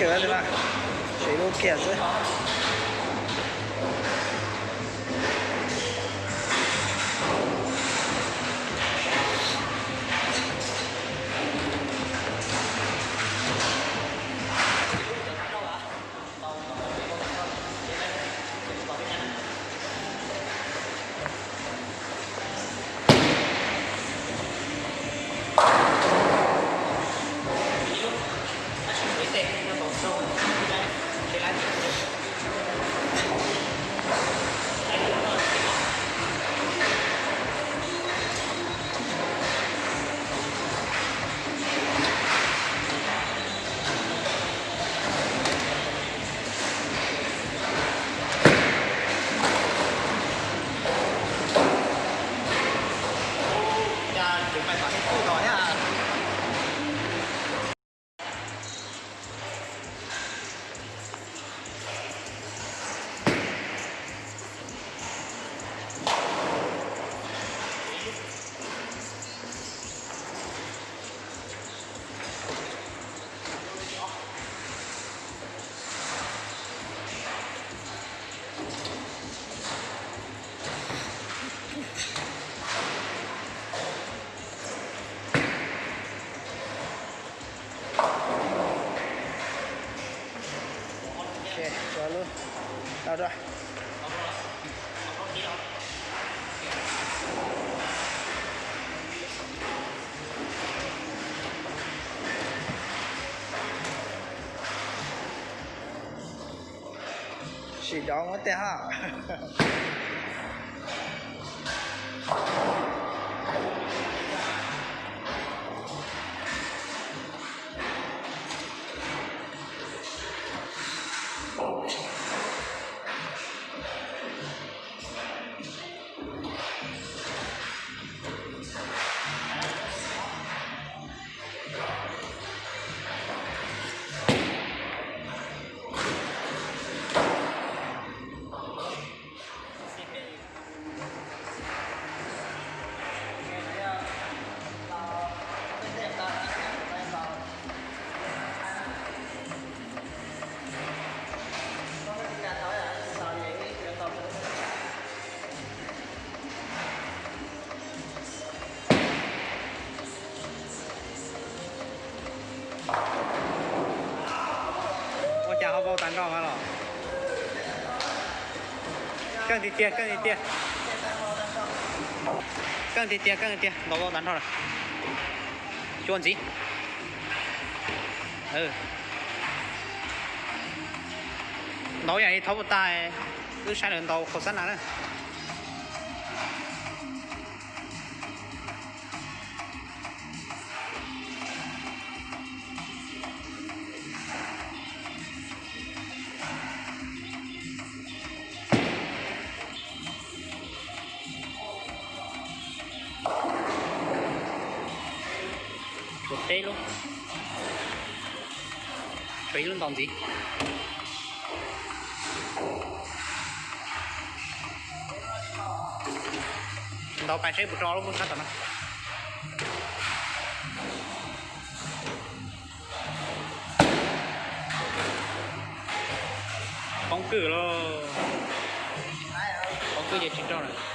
Kiag lawm, sib lub kiag xwb. Sim dov muab tej hab. Ua cas ho vau tas nrho mas los? Keej tiag tiag, keej tiag tiag. Keej tiag tiag, keej tiag tiag, ntaus vau tas nrho lawm. Xyuas ntxiv. Ntaus yam li thaub puas tag, wb saib lawv ntaus qhov xab nas na. Tshuav peb lub, tshuav ib lub ntaus ntxiv. Ntaus pais seb puas tso lub sab tom no. Poob kwj lauj. Poob kwj ces tsis rau lawm.